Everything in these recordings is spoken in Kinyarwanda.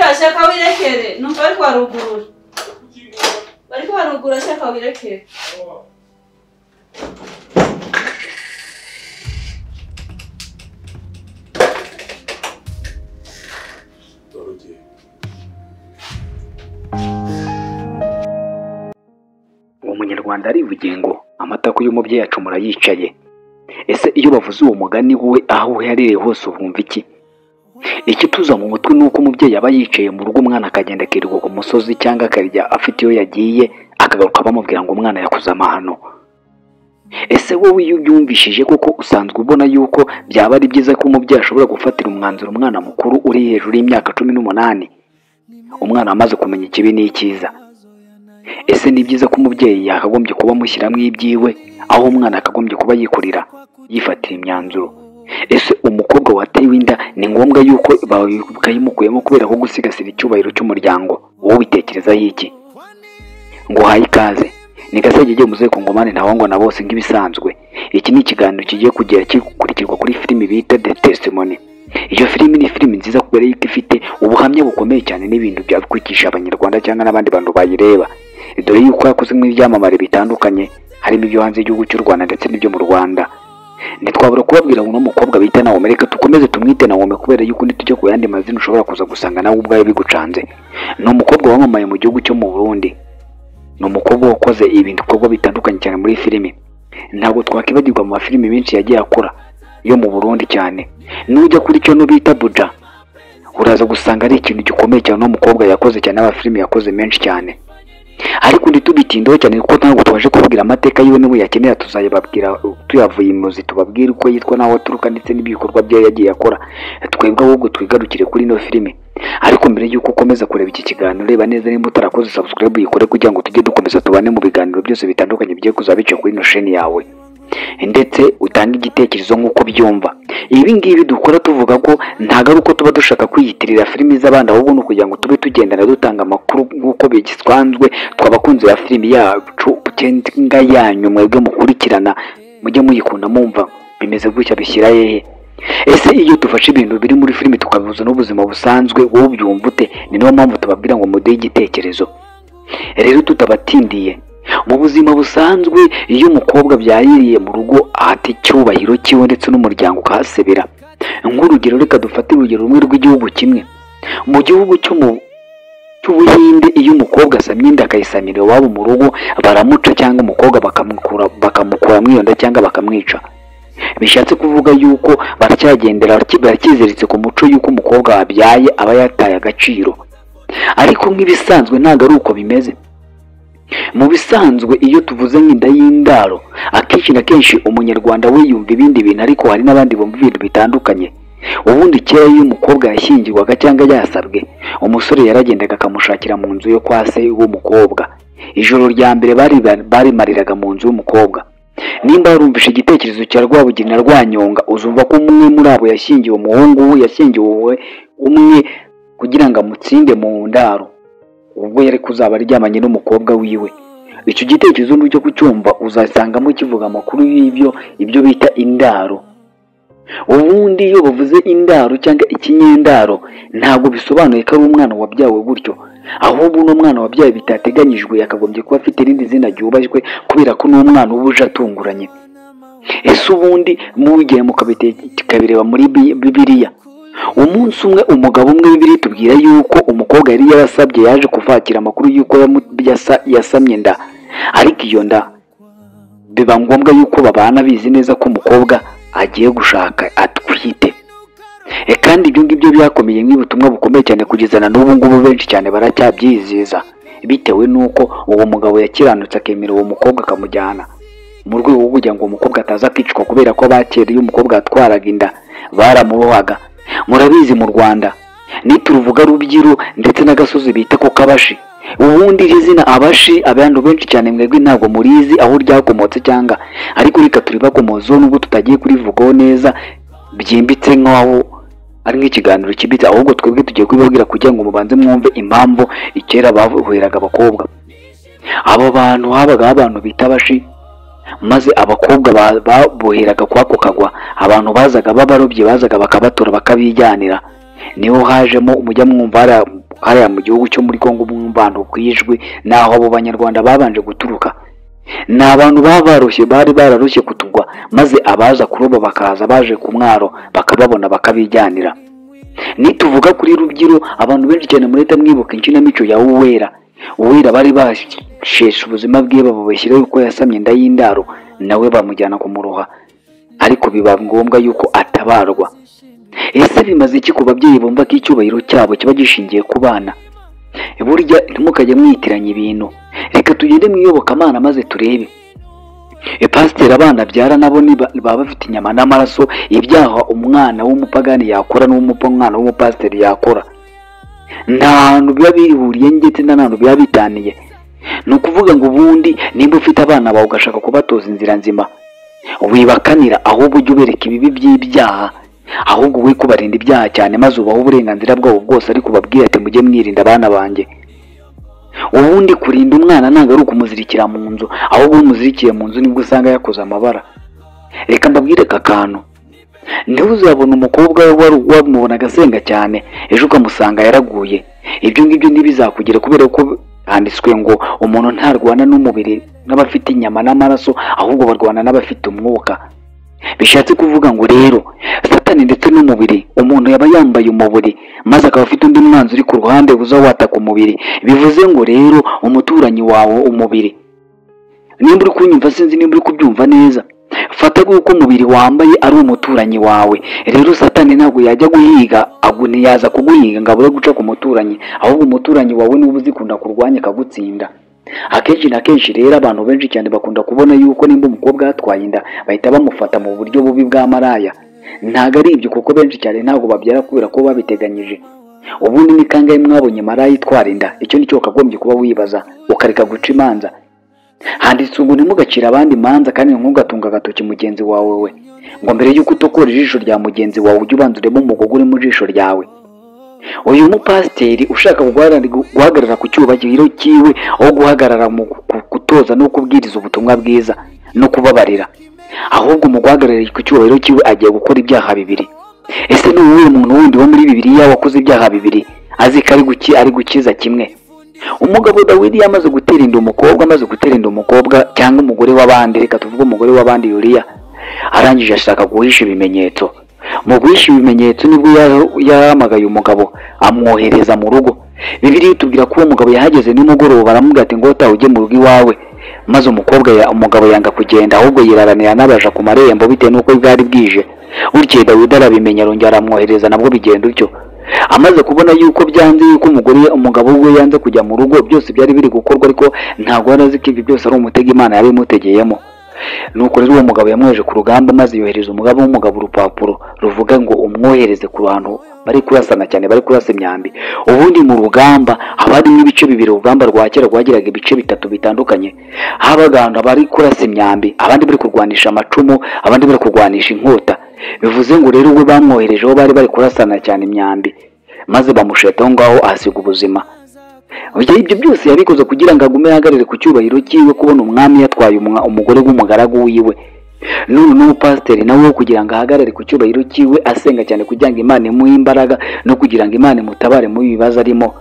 Shaka wirekere numva ariko warugurura. Bariko barugura shaka wirekere. Uwo munyarwanda arivugiye ngo amatako y'umubyeyi acumura yicaye. Ese iyo bavuze uwo mugani wowe aho uherereye hose ubumva iki? Ikituza mu mutwe nuko umubyeyi aba yicaye mu rugo umwana akagenda akirirwa ku musozi cyangwa akarya afite iyo yagiye akagaruka bamubwira ngo umwana yakoze amahano. Ese wowe iyo ubyumvishije koko usanzwe ubona yuko byaba ari byiza ko umubyeyi ashobora gufatira umwanzuro umwana mukuru uri hejuru y'imyaka 18, umwana amaze kumenya ikibi n'icyiza? Ese ni byiza ko umubyeyi yakagombye kuba amushyiramo ibyiwe aho umwana akagombye kuba yikurira yifatira imyanzuro? Ese umukobwa watewe inda ni ngombwa yuko bakayimukuyemo kubera ko gusigasira icyubahiro cy'umuryango? Wowe witekerezaho iki? Ngo uhaye ikaze ni Gasegege muzehe Kongomani ntawangwa na bose nk'ibisanzwe. Iki ni ikiganiro kigiye kugera gikurikirwa kuri filimi bita The Testimony. Iyo filimi ni filimi nziza kubera yuko ifite ubuhamya bukomeye cyane n'ibintu byakwigisha abanyarwanda cyangwa n'abandi bantu bayireba. Dore yuko yakozwe ibyamamare bitandukanye harimo ibyo hanze y'igihugu cy'u Rwanda ndetse n'ibyo mu Rwanda. Ntitwabura kubabwira uno mukobwa bita Naomi, reka tukomeze tumwite Naomi kubera yuko nitujya ku yandi mazina ushobora kuza gusanga nawe ubwawe bigucanze. Ni umukobwa wamamaye mu gihugu cyo mu Burundi. Ni umukobwa wakoze ibikorwa bitandukanye cyane muri filimi. Ntabwo twakibagirwa mu mafilimi menshi yagiye akora yo mu Burundi cyane. Nujya kuri cyo bita Buja uraza gusanga ari ikintu gikomeye cyane uno mukobwa yakoze cyane, amafilimi yakoze menshi cyane. Ariko ntitubitindeho cyane kuko ntabwo twaje kubabwira amateka yiwe, niba uyakenera tuzayababwira tuyavuye imuzi, tubabwire uko yitwa n'aho aturuka ndetse n'ibikorwa bye yagiye akora. Twebwe ahubwo twigarukire kuri ino filime. Ariko mbere y'uko ukomeza kureba iki kiganiro, reba neza nimba utarakoze subscribe uyikore kugira ngo tujye dukomeza tubane mu biganiro byose bitandukanye bigiye kuzaba bica kuri ino chaîne yawe, ndetse utange igitekerezo nk'uko byumva. Ibi ngibi dukora tuvuga ko ntago ari uko tuba dushaka kwiyitirira filimi z'abandi, ahubwo ni ukugira ngo tube tugendana dutanga amakuru nk'uko bisanzwe. Twabakunzi ba filimi yacu cyangwa yanyu mwebwe mukurikirana, mujye muyikunda mumva bimeze gutya bishyira hehe. Ese iyo dufashe ibintu biri muri filimi tukabihuza n'ubuzima busanzwe wowe ubyumva ute? Ni nayo mpamvu tubabwira ngo muduhe igitekerezo. Rero tutabatindiye, mu buzima busanzwe iyo umukobwa abyaririye mu rugo ahata icyubahiro cyiwe ndetse n'umuryango ukahasebera. Nk'urugero reka dufate urugero rumwe rw'igihugu kimwe. Mu gihugu cy'Ubuhinde iyo umukobwa asamye inda akayisamira iwabo mu rugo baramuca cyangwa umukobwa bakamukuramo iyo nda cyangwa bakamwica. Bishatse kuvuga yuko baracyagendera baracyiziritse ku muco yuko umukobwa wabyaye aba yataye agaciro. Ariko nk'ibisanzwe ntabwo ari uko bimeze. Mu bisanzwe iyo tuvuze nk'inda y'indaro akenshi na kenshi umunyarwanda we yumva ibindi bintu, ariko hari n'abandi bumva ibintu bitandukanye. Ubundi kera iyo umukobwa yashyingirwaga cyangwa yasabwe, umusore yaragendaga akamushakira mu nzu yo kwa se w'umukobwa. Ijoro rya mbere barimariraga mu nzu y'umukobwa. Nimba warumvishe igitekerezo cya Rwabugiri na Rwanyonga, uzumva ko umwe muri abo yashyingiwe umuhungu we yashyingiwe umwe kugira ngo amutsinde mu ndaro ubwo yari kuzaba aryamanye n'umukobwa wiwe. Icyo gitekerezo n'ujya kucyumva uzasangamo kivuga amakuru y'ibyo ibyo bita indaro. Ubundi iyo bavuze indaro cyangwa ikinyendaro ntabwo bisobanuye ko ari umwana wabyawe gutyo, ahubwo uno mwana wabyawe bitateganyijwe yakagombye kuba afite irindi zina ryubashywe kubera ko n'umwana uba uje atunguranye. Ese ubundi mugiye mukabireba muri Bibiliya, umunsi umwe umugabo umwe Bibiliya itubwira yuko umukobwa yari yarasabye yaje kuvakira amakuru yuko yasamye inda, ariko iyo nda biba ngombwa yuko babana bizi neza ko umukobwa agiye gushaka atwite. Kandi ibyo ngibyo byakomeye nk'ubutumwa bukomeye cyane kugeza na n'ubu ngubu benshi cyane baracyabyizeza bitewe n'uko uwo mugabo yakiranutse akemera uwo mukobwa akamujyana mu rwego rwo kugira ngo umukobwa ataza kwicwa, kubera ko abakera iyo umukobwa yatwaraga inda baramubohaga. Murabizi mu Rwanda nituruvuga Rubyiru ndetse n'agasozi bita ko Kabashi. Ubundi iri zina Abashi abantu benshi cyane mwebwe ntabwo murizi aho ryakomotse cyangwa, ariko reka turibakomozeho nubwo tutagiye kurivugaho neza byimbitse nk'aho ari nk'ikiganiro kibitse, ahubwo twebwe tugiye kubibabwira kugira ngo mubanze mwumve impamvu ikera bahuheraga abakobwa. Abo bantu habagaho abantu bita Abashi, maze abakobwa baboheraga kwako kagwa, abantu bazaga b'abarobyi bazaga bakabatora bakabijyanira. Niho hajemo mujya mwumva hariya mu gihugu cyo muri Kongo mu kwijwi, naho abo banyarwanda babanje guturuka. Ni abantu babarushye, bari bararushye kutugwa, maze abaza kuroba bakaza baje ku mwaro bakababona bakabijyanira. Nituvuga kuri Rubyiro, abantu benshi cyane mureta mwibuka inkinamico ya Uwera. Uwera bari basheshe ubuzima bwe babubeshyira yuko yasamye inda y'indaro, nawe bamujyana kumuroha, ariko biba ngombwa yuko atabarwa. Ese bimaze iki ku babyeyi bumva ko icyubahiro cyabo kiba gishingiye ku bana? Burya ntimukajye mwitiranya ibintu. Reka tugende mu iyobokamana maze turebe. Pasiteri abana abyara nabo baba bafite inyama n'amaraso, ibyaha umwana w'umupagani yakora n'umwana w'umupasiteri yakora nta hantu biba bihuriye ndetse nta hantu biba bitaniye. Ni ukuvuga ngo ubundi nimba ufite abana bawe ugashaka kubatoza inzira nzima, wibakanira, ahubwo ujye ubereka ibibi by'ibyaha, ahubwo we kubarinda ibyaha cyane, maze ubahe uburenganzira bwabo bwose, ariko ubabwire ati mujye mwirinda abana banjye. Ubundi kurinda umwana ntabwo ari ukumuzirikira mu nzu, ahubwo umuzirikiye mu nzu nibwo usanga yakoze amabara. Reka mbabwire aka kantu, ntuzabona umukobwa wamubona agasenga cyane, ejo ukamusanga yaraguye. Ibyo ngibyo ntibizakugere, kubera ko handitswe ngo umuntu ntarwana n'umubiri n'abafite inyama n'amaraso, ahubwo barwana n'abafite umwuka. Bishatse kuvuga ngo rero Satani ndetse n'umubiri, umuntu yaba yambaye umubiri maze akaba afite undi mwanzi uri ku ruhande uza wataka umubiri. Bivuze ngo rero umuturanyi wawe umubiri, nimba uri kunyumva, sinzi nimba uri kubyumva neza, fata yuko umubiri wambaye ari umuturanyi wawe. Rero Satani ntabwo yajya guhiga, ntiyaza kuguhiga ngo abure guca ku muturanyi, ahubwo umuturanyi wawe niba uzikunda kurwanya akagutsinda. Akenshi na kenshi rero abantu benshi cyane bakunda kubona yuko nimba umukobwa yatwaye inda bahita bamufata mu buryo bubi bwa maraya. Ntabwo ari ibyo, kuko benshi cyane ntabwo babyara kubera ko babiteganyije. Ubundi ni kangahe mwabonye maraya itwara inda? Icyo nicyo wakagombye kuba wibaza, ukareka guca imanza. Handitse ngo ntimugacire abandi imanza, kandi ntugatunga agatoki mugenzi wawe we, ngo mbere yuko utokora ijisho rya mugenzi wawe ujye ubanza urebe umugogo uri mu jisho ryawe. Uyu mupasiteri ushaka guhagarara ku cyubahiro cyiwe, aho guhagarara mu gutoza no kubwiriza ubutumwa bwiza no kubabarira, ahubwo mu guhagarara ku cyubahiro cyiwe agiye gukora ibyaha bibiri. Ese ni uwuhe muntu wundi wo muri Bibiliya wakoze ibyaha bibiri azi ko ari gukiza kimwe? Umugabo Dawidi yamaze gutera inda umukobwa, amaze gutera inda umukobwa cyangwa umugore w'abandi, reka tuvuge umugore w'abandi Uriya, arangije ashaka guhisha ibimenyetso. Mu guhisha ibimenyetso nibwo yahamagaye umugabo amwohereza mu rugo. Bibiliya itubwira ko uwo mugabo yahageze nimugoroba, aramubwira ati ngo taha ujye mu rugo iwawe, maze umugabo yanga kugenda, ahubwo yiraranira n'abaja ku marembo bitewe n'uko bwari bwije. Bukeye Dawidi arabimenya, arongera aramwohereza, nabwo bigenda utyo. Amaze kubona yuko byanze, yuko umugabo we yanze kujya mu rugo, byose byari biri gukorwa, ariko ntabwo yari azi ko ibi byose ari umutego Imana yari imutegeyemo. Nuko rero uwo mugabo yamwohereje ku rugamba, maze yohereza umugabo w'umugabo urupapuro ruvuga ngo umwohereze ku bantu bari kurasana cyane, bari kurasa imyambi. Ubundi mu rugamba haba harimo ibice bibiri. Urugamba rwa kera rwagiraga ibice bitatu bitandukanye. Habaga ahantu bari kurasa imyambi, abandi bari kurwanisha amacumu, abandi bari kurwanisha inkota. Bivuze ngo rero we bamwoherejeho bari bari kurasana cyane imyambi, maze bamusheta aho ngaho ahasiga ubuzima. Ibyo byose yabikoze kugira ngo agume ahagarare ku cyubahiro cyiwe, kubona umwami yatwaye umugore w'umugaragu wiwe. None n'umupasiteri nawe kugira ngo ahagarare ku cyubahiro cyiwe, asenga cyane kugira ngo Imana imuhe imbaraga no kugira ngo Imana imutabare mu bibazo arimo,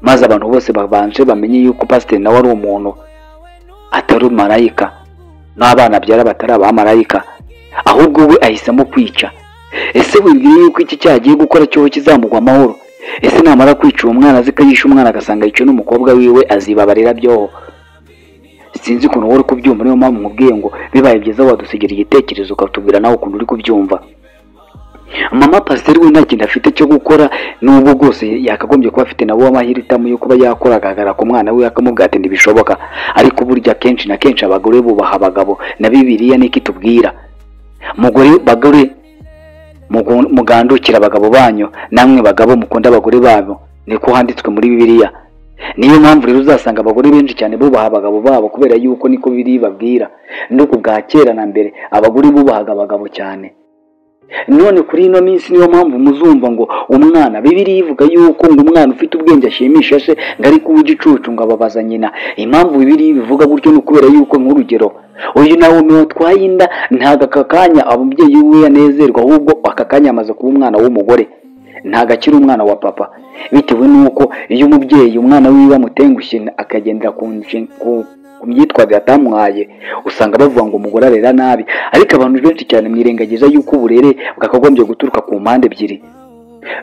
maze abantu bose babanje bamenye yuko pasiteri nawe ari umuntu, atari marayika, n'abana abyara batari abamarayika, ahubwo we ahisemo kwica. Ese wibwira yuko iki cyaha agiye gukora cyo kizamugwa amahoro? Ese namara kwica uwo mwana, azi ko yishe umwana agasanga yice n'umukobwa wiwe, azibabarira byoho? Sinzi ukuntu wowe uri kubyumva, niyo mpamvu nkubwiye ngo bibaye byiza wadusigira igitekerezo ukatubwira nawe ukuntu uri kubyumva. Mama pasiteri we nta kintu afite cyo gukora, nubwo bwose yakagombye kuba afite nabo amahitamo yo kuba yakora, agahagarara ku mwana we akamubwira ati ntibishoboka. Ariko burya kenshi na kenshi abagore bubaha abagabo, na Bibiliya niko itubwira. Mugore bagore mugandukira abagabo banyu, namwe bagabo mukunda abagore babo, niko handitswe muri Bibiliya. Niyo mpamvu rero uzasanga abagore benshi cyane bubaha abagabo babo, kubera yuko niko biri babwira. No ku bwa kera na mbere abagore bubahaga abagabo cyane. None kuri ino minsi niyo mpamvu muzumva ngo umwana, Bibiliya ivuga yuko ngo umwana ufite ubwenge ashimisha se, ngo ariko uw'igicucu ngo ababaza nyina. Impamvu Bibiliya ibivuga gutyo ni ukubera yuko nk'urugero uyu Nawomi watwaye inda, ntabwo aka kanya ababyeyi we yanezerwa, ahubwo aka kanya amaze kuba umwana w'umugore. Ntabwo akiri umwana wa papa, bitewe n'uko iyo umubyeyi umwana wiwe amutengushye akagendera ku myitwarire atamuhaye, usanga bavuga ngo umugore arera nabi. Ariko abantu benshi cyane mwirengagiza yuko uburere bwakagombye guturuka ku mpande ebyiri.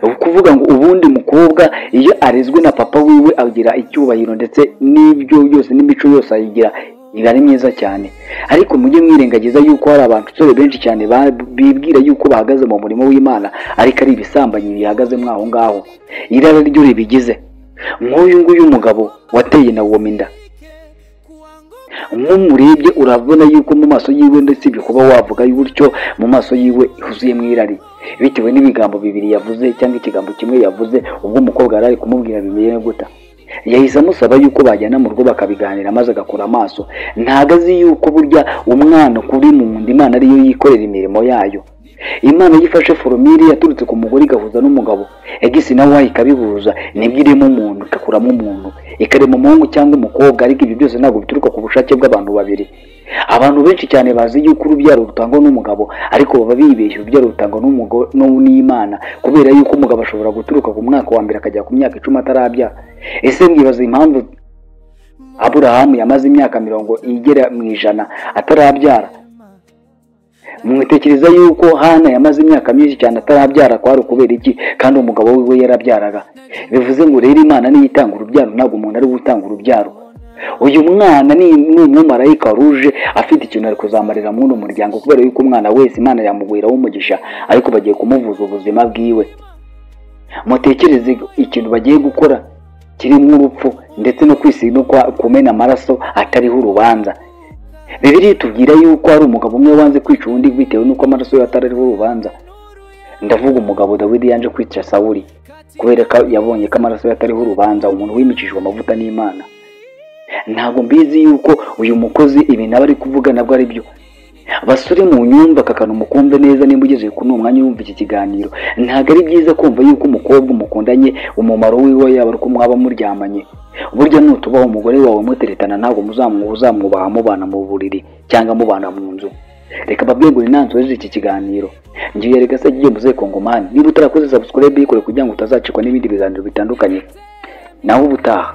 Ukuvuga ngo ubundi mukobwa iyo arezwe na papa wiwe agira icyubahiro, ndetse n'ibyo byose n'imico yose ayigira iba ari myiza cyane. Ariko mujye mwirengagiza yuko hari abantu benshi cyane bibwira yuko bahagaze mu murimo w'Imana, ariko ari ibisambanyi bihagazemo aho ngaho. Irari ryo ribigize. Nk'uyu nguyu mugabo wateye Nawomi inda, nk'umurebye urabona yuko mu maso yiwe, ndetse ibyo kuba wavuga gutyo, mu maso yiwe huzuyemo irari, bitewe n'ibigambo bibiri yavuze cyangwa ikigambo kimwe yavuze ubwo umukobwa yari ari kumubwira bimeze guta. Yahise amusaba yuko bajyana mu rugo bakabiganira, maze agakura amaso. Ntago azi yuko burya umwana kuri mu nda Imana ariyo yikorera imirimo yayo. Imana yifashe foromire yaturutse ku mugore igahuza n'umugabo, egisi na wayi ikabihuza, nibwo irema umuntu, igakuramo umuntu, ikarema umuhungu cyangwa umukobwa. Ariko ibyo byose ntabwo bituruka ku bushake bw'abantu babiri. Abantu benshi cyane bazi yuko urubyaro rutangwa n'umugabo, ariko baba bibeshye. Urubyaro rutangwa n'Imana, kubera yuko umugabo ashobora guturuka ku mwaka wa mbere akajya ku myaka 10 atarabyara. Ese mwibaza impamvu Aburahamu yamaze imyaka 100 igera mu 100 atarabyara? Mwitekereza yuko Hana yamaze imyaka myinshi cyane atarabyara kwari ukubera iki, kandi umugabo wiwe yarabyaraga? Bivuze ngo rero Imana niyo itanga urubyaro, ntabwo umuntu ari gutanga urubyaro. Uyu mwana ni umumarayika ruje afite ikintu ari kuzamarira muri uno muryango, kubera yuko umwana wese Imana yamugwiraho umugisha, ariko bagiye kumuvuza ubuzima bwiwe. Mutekereze ikintu bagiye gukora kirimo urupfu, ndetse no kwisiga no kumena amaraso atariho urubanza. Bibiliya itubwira yuko hari umugabo umwe wanze kwica undi bitewe n'uko amaraso ye atariho urubanza. Ndavuga umugabo Dawidi yanje kwica Sawuli kubera ko yabonye ko amaraso ye atariho urubanza, umuntu wimikijwe amavuta n'Imana. Ntabwo mbizi yuko uyu mukozi ibintu aba ari kuvuga nabwo ari byo. Basore mu nyumba kakana umukumve neza, nimba ugeze kuri uno mwanya wumva iki kiganiro, ntabwo ari byiza kumva yuko umukobwa umukundanye umumaro wiwe yaba ari uko mwaba muryamanye. Burya nutubaho umugore wawe muteretana, ntabwo muzamwubaha mubana mu buriri cyangwa mubana mu nzu. Reka babwiye ngo ninansoje iki kiganiro, ngiye reka se giye muze Kongomani. Niba utarakoze subscribe yikore kugira ngo utazacikwa n'ibindi biganiro bitandukanye. Naho ubutaha.